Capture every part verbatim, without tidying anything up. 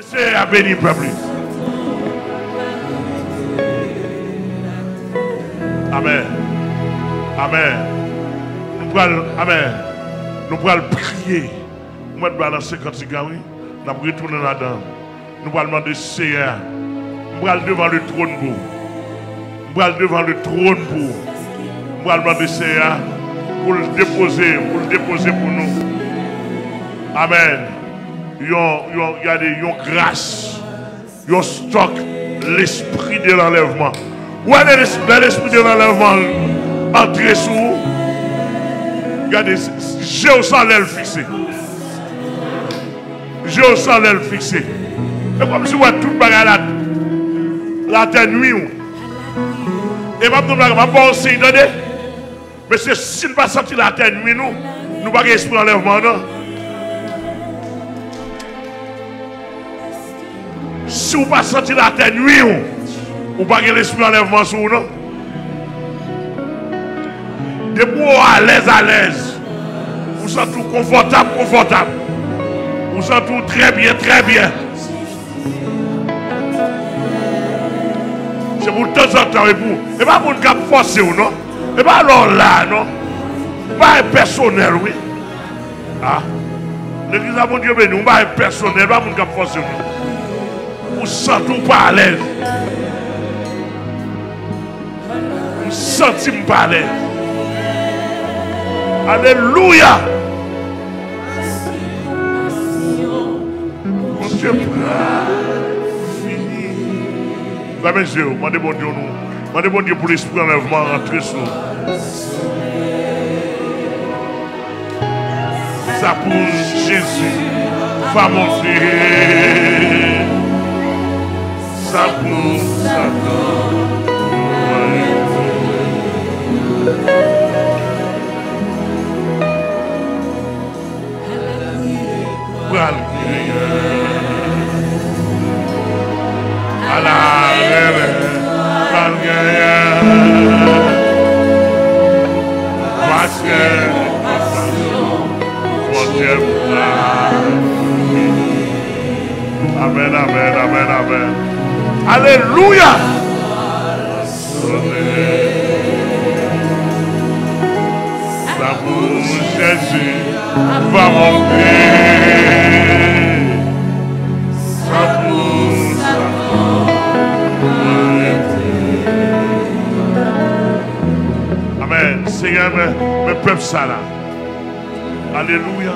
Senyè a beni pèp li. Amèn. Amèn. Nou pral, amèn. Nou pral priye. Mwen balanse kantik la, wi. N ap retounen ladan. Nou pral mande Senyè a. M pral devan le trône pou ou. M pral devan le trône pou ou. M pral mande Senyè a pou l depoze, pou l depoze pou nou. Amèn. Yon, yon, gade, yon gras, yon stock, lespri de lanlèvman. Ou wè lè les-, lè lespri de lanlèvman antre sou ou, gade, je w san lè l fikse. Je w san lè l fikse. E kòmsi w wè tout bagay la, latè nwi w. E m ap di w bagay, m ap ba w siy, tande. Mesye, si n pa santi latè nwi nou, nou pa gen espri anlèvman, non. Si w pa santi latè nwi w, ou pa gen lespri anlèvman sou ou, non. Depi w alèz, alèz, ou santi w konfòtab, konfòtab, ou santi w trè byen, trè byen. Se pou tanzantan, e pou, e pa moun k ap fòse w, non. E pa lè w la, non. Bagay pèsonèl, wi. A. Legliz la, Bondye beni w, bagay pèsonèl, pa moun k ap fòse w, non. Ou santi w pa alèz. M santi m pa alèz. Alelouya! Bondye pral fini. Fèmen je w, mande Bondye nou. Mande Bondye pou lespri anlèvman rantre sou nou. Sa pou Jezi va monte. Sa pou Satan. Pral genyen. Ala rèlè, pral genyen. Paske Bondye pral vini. Amèn, amèn, amèn, amèn. Alelouya! Sa pou Jezi va monte. Sa pou Satan arete. Amèn. Senyè, men, men pèp sa la. Alelouya.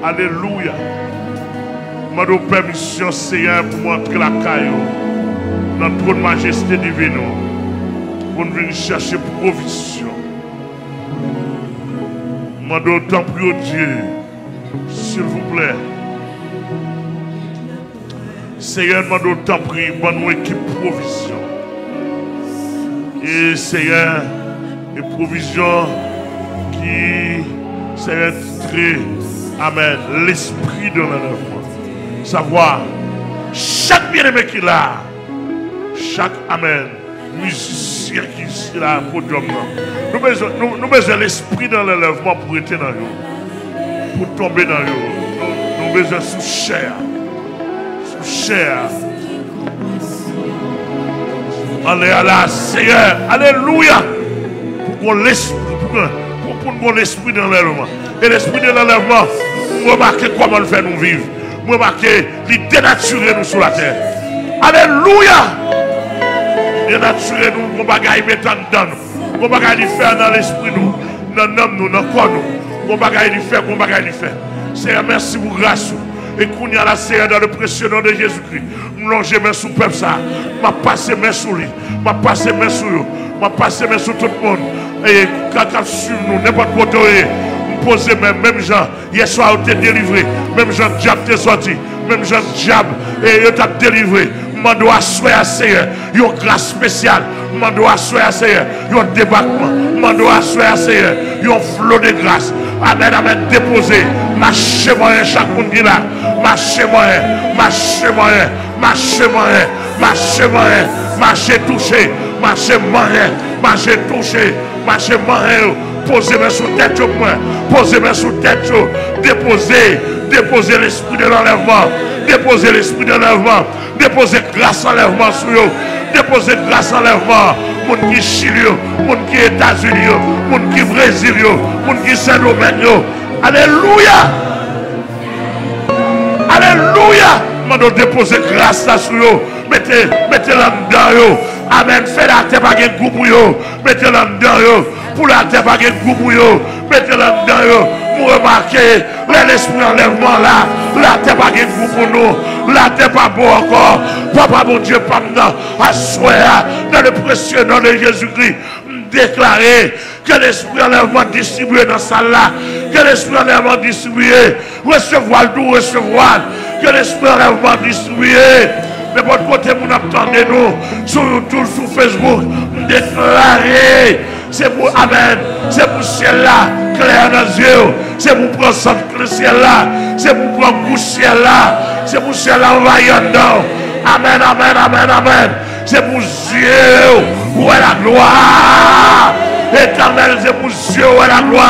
Alelouya. Mande w pèmisyon, Senyè, pou mwen antre lakay ou, nan twòn majeste divin ou, pou n vin chèche pwovizyon. Mande w, tanpri, o Dye, silvouplè. Senyè, n mande w, tanpri, ban nou ekip pwovizyon. E, Senyè, e pwovizyon ki, Senyè, titre, amèn, lespri de lanlèvman. Savwa, chak byeneme ki la, chak, amèn, mizisyen ki sila podyòm nan. Nou bezwen, nou, nou bezwen lespri nan lanlèvman pou rete nan yo, pou tonbe nan yo. Nou bezwen sou chè a, sou chè a. Anlè a la, Senyè, alelouya! Pou gon lespri, pou, pou, pou n gon lespri nan lanlèvman. E lespri de lanlèvman, m remake kòman l fè nou viv. M remake li denatire nou sou latè. Alelouya! Li denatire nou, gon bagay mete anndan nou. Gon bagay li fè nan lespri nou, nan nanm nou, nan kò nou. Gon bagay li fè, gon bagay li fè. Senyè, mèsi pou gras ou. E kounye a la, Senyè, dans le précieux nom de Jésus-Christ, m lonje men sou pèp sa. M ap pase men sou li. M ap pase men sou yo. M ap pase men sou tout moun, e, k ap, k ap swiv nou, nenpòt kote yo ye. M poze men, menm jan yèswa yo te delivre, menm jan dyab te sòti, menm jan dyab, e, yo t ap delivre. M mande w aswè a, Senyè, yon gras espesyal. M mande w aswè a, Senyè, yon debakman. M mande w aswè a, Senyè, yon flo de gras. Amèn, amèn. Depoze. Mache manyen chak moun ki la. Mache manyen. Mache manyen. Mache manyen. Mache manyen. Mache touche. Mache manyen. Mache touche. Mache manyen yo. Poze men sou tèt yo pou mwen. Poze men sou tèt yo. Depoze, depoze lespri de lanlèvman. Depoze lespri de lanlèvman. Depoze gras anlèvman sou yo. Depoze gras anlèvman. Moun ki Chili yo, moun ki Etazini yo, moun ki Brezil yo, moun ki Sendomeng yo. Alelouya! Alelouya! Mande w depoze gras la sou yo. Mete, mete l anndan yo. Amèn. Fè latè pa gen gou pou yo. Mete l anndan yo. Pou latè pa gen gou pou yo. Mete l anndan yo. M remake, lè lespri anlèvman la, latè pa gen gou pou nou. Latè pa bon ankò. Papa Bondye pa m nan, aswè a, dans le précieux nom de Jésus-Christ, m deklare ke lespri anlèvman distribiye nan sal la. Ke lespri anlèvman distribiye. Resevwa l tou, resevwa l. Ke lespri anlèvman distribiye. Nenpòt kote moun ap tande nou, sou YouTube, sou Facebook, m deklare, se pou, amèn, se pou syèl la klè nan zye w. Se pou pran sant syèl la. Se pou pran gou syèl la. Se pou syèl la anvayi anndan w. Amèn, amèn, amèn, amèn. Se pou zye w wè laglwa. Etènèl, se pou zye w wè laglwa.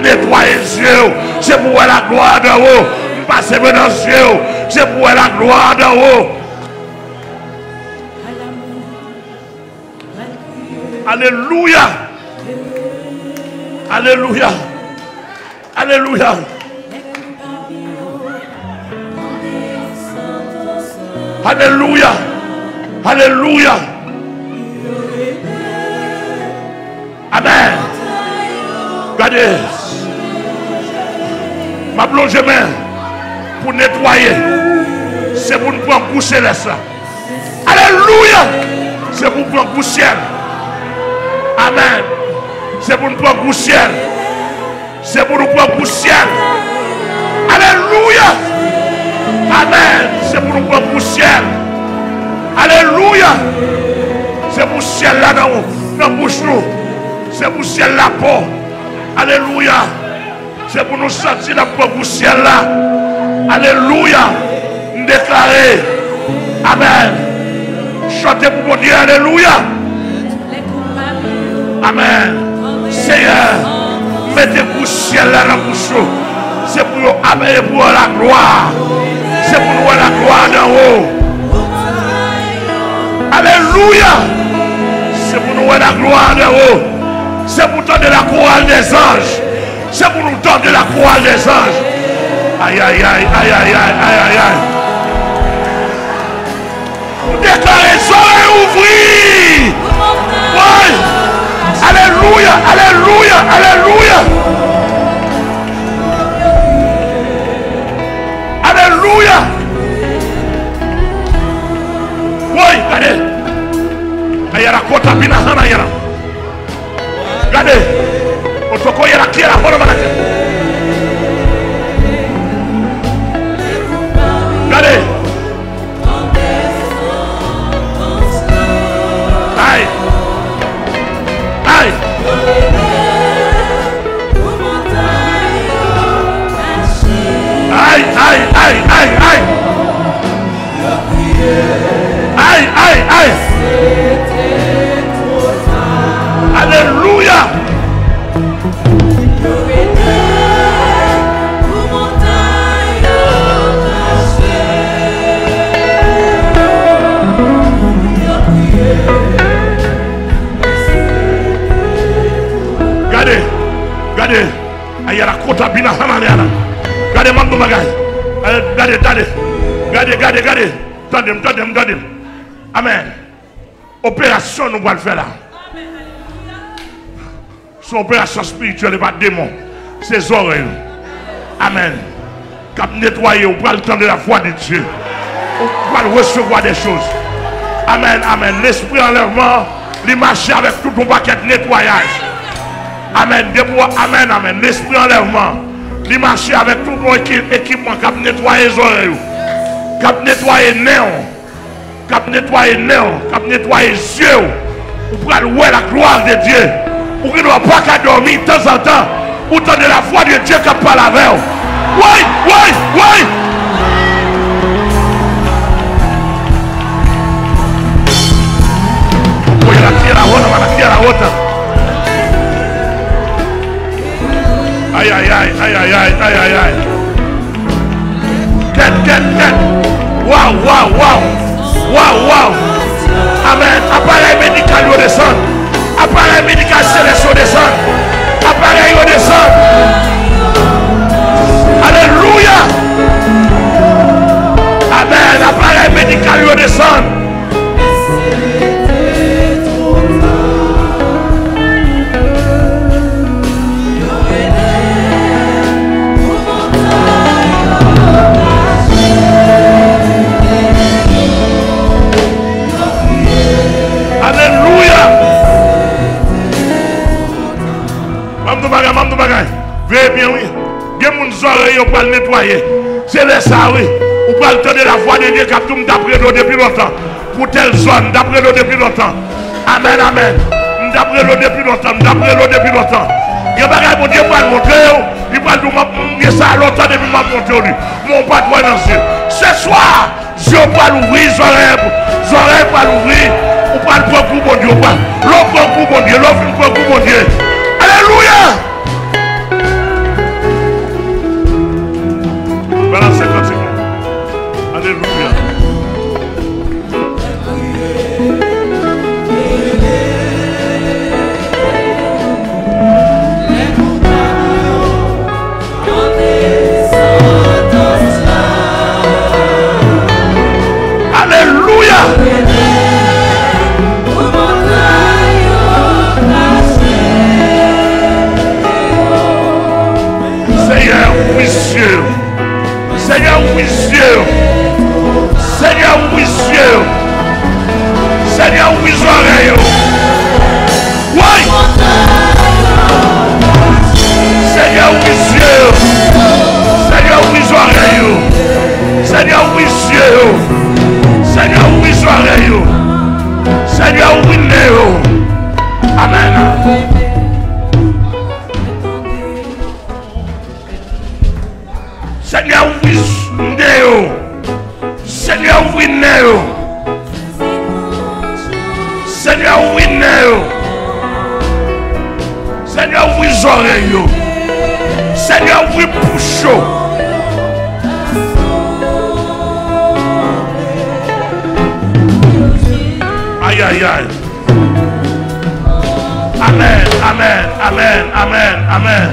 Netwaye zye w. Se pou w wè laglwa andan w. M pase men nan zye w. Se pou w wè laglwa andan w. Alelouya. Alelouya. Alelouya. Alelouya. Alelouya. Amèn. Gade. M ap lonje men pou netwaye. Se pou n pran gou selès la. Alelouya! Se pou pran gou syèl. Amèn. Se pou n pran gou syèl. Se pou nou pran gou syèl. Alelouya! Amèn. Se pou nou pran gou syèl. Alelouya! Se pou syèl la nan, nan bouch nou. Se pou syèl la bon. Alelouya! Se pou nou santi n ap pran gou syèl la. Alelouya! M deklare. Amèn. Chante pou Bondye. Alelouya! Amèn. Seyè, mete gou syèl la nan bouch yo. Se pou yo, amèn, e pou yo laglwa. Se pou nou wè laglwa andan w. Alelouya! Se pou nou wè laglwa andan w. Se pou tande la chorale des anges. Se pou nou tande la chorale des anges. Ay, ay, ay, ay, ay, ay, ay, ay, ay. M deklare zòrèy ouvri. Woy. Alelouya, alelouya, alelouya. Alelouya. Woy, gade. Ayara kota bina hana yara. Gade. Otoko yara kiera hono manaka. Gade. Ay. Ay. Ay, ay, ay, ay, ay. Ay, ay, ay. Alelouya. Gade, gade. Ayara kota bina hanane ana. Gade, m ap di w bagay. Eh, gade, gade. Gade, gade, gade. Tande m, tande m, tande m. Amèn. Operasyon nou pral fè la. Se yon operasyon espirityèl, e pa demon. Se zòrèy nou. Amèn. K ap netwaye, ou pral tande la vwa de Dye. Ou pral resevwa de choz. Amèn, amèn. Lespri anlèvman, li mache avèk tout yon pakèt netwayaj. Amèn. Depi w, amèn, amèn. Lespri anlèvman, li mache avèk tout yon eki-, ekipman k ap netwaye zòrèy ou, k ap netwaye nen w, k ap netwaye nen w, k ap netwaye zye w. Ou pral wè la glwa de Dye. Ou gendwa pa ka dòmi tanzantan, ou tande la vwa de Dye k ap pale avè w. Woy, woy, woy! Woy, la tierra, woy, la tierra, woy. Ou pral netwaye. Se lè sa a, wi. Ou pral tande lavwa de Dye k ap di w, "M t ap rele w depi lontan. Pou tèl zòn, m t ap rele w depi lontan." Amèn, amèn. "M t ap rele w depi lontan, m t ap rele w depi lontan." Gen bagay Bondye pral montre w, li pral di w, "M ap, m gen sa lontan depi m ap montre w li." Men w pa t wè nan zye. Se swa, zye w pral ouvri, zòrèy, zòrèy pral ouvri, ou pral pran gou Bondye, ou pral, lè w pran gou Bondye, lè w fin pran gou Bondye. Alelouya! Balanse kantik ou. Alelouya. Alelouya! Senyè, ouvri zye yo. Senyè, ouvri zye yo. Senyè, ouvri zye yo. Senyè, ouvri zòrèy yo. Woy! Senyè, ouvri zye yo. Senyè, ouvri zòrèy yo. Senyè, ouvri zye yo. Senyè, ouvri zòrèy yo. Senyè, ouvri nen yo. Amèn. Senyè, ouvri nen yo. Senyè, ouvri nen yo. Senyè, ouvri nen yo. Senyè, ouvri zòrèy yo. Senyè, ouvri bouch yo. Ayayay. Amèn, amèn, amèn, amèn, amèn.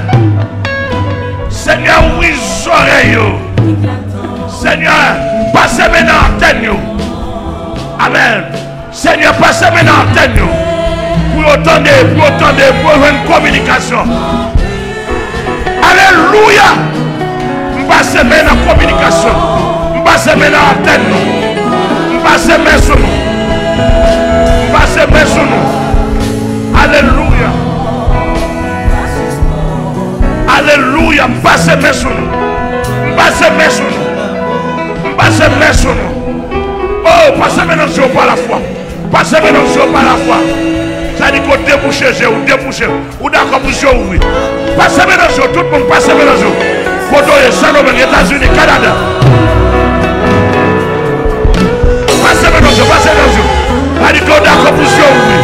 Senyè, ouvri zòrèy yo. Senyè, pase men nan antèn yo. Amèn. Senyè, pase men nan antèn yo. Pou yo tande, pou yo tande, pou yo jwenn kominikasyon. Alelouya! M pase men nan kominikasyon. M pase men nan antèn nou. M pase men sou nou. M pase men sou nou. Alelouya! Alelouya! M pase men sou nou. M pase men sou nou. M pase men sou nou. Oh, pase men nan zye w pa lafwa. Pase men nan zye w pa lafwa. Sa di ke w debouche je w, debouche. Ou dakò pou zye w ouvri. Pase men nan zye w, tout moun pase men nan zye w. Kote w ye, Sendomeng, Etazini, Kanada. Pase men nan zye w, pase men nan zye w. Sa di ke w dakò pou zye w ouvri.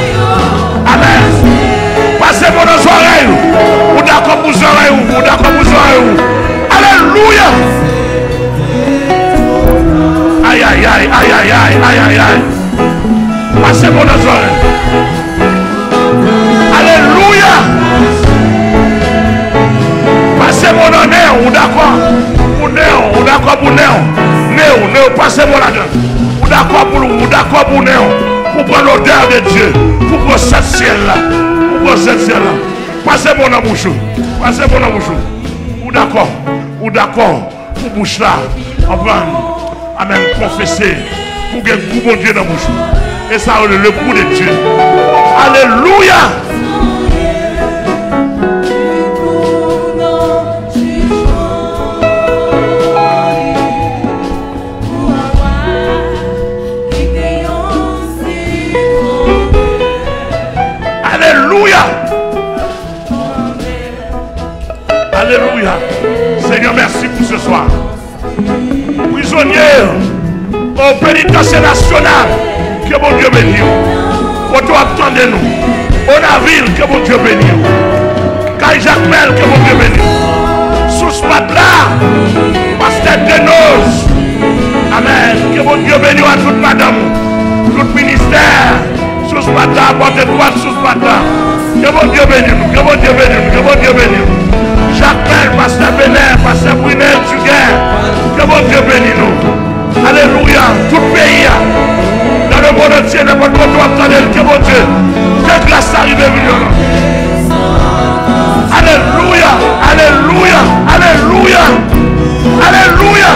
Amèn. Pase men nan zòrèy ou. Ou dakò pou zòrèy ou, ou dakò pou zòrèy ou. Alelouya! Ayayay, ayayay, ayayay. Pase men w nan zòrèy. Alelouya! Pase men w nan nen w, ou dakò pou nen w, ou dakò pou nen w. Nen w, nen w, pase men w ladan. Ou dakò pou, ou dakò pou nen w. Pou pran lodè de Dye, pou pran sèt syèl la, pou pran sèt syèl la. Pase men w nan bouch ou, pase men w nan bouch ou. Ou dakò, ou dakò. Pou bouch la, konprann. Amèn. Konfese. Pou gen gou Bondye nan bouch ou. E sa rele le goût de Dieu. Alelouya! Alelouya! Alelouya. Senyè, mèsi pou se swa. Prizonye o penitansye nasyonal, ke Bondye beni w. Kote w ap tande nou, o Navil, ke Bondye beni w. Kay Jakmèl, ke Bondye beni w. Sous Patla, pastè Denoz, amèn, ke Bondye beni w ak tout madanm ou, tout ministè. Sous Patla, pòte dwat Sous Patla. Ke Bondye beni nou, ke Bondye beni nou, ke Bondye beni nou. Jakmèl, pastè Benè, pastè Brinel Duguè, ke Bondye beni nou. Alelouya, tout peyi a, dans le monde entier, nenpòt kote w ap tande l, ke Bondye, ke gras la rive vil yo non. Alelouya, alelouya, alelouya, alelouya.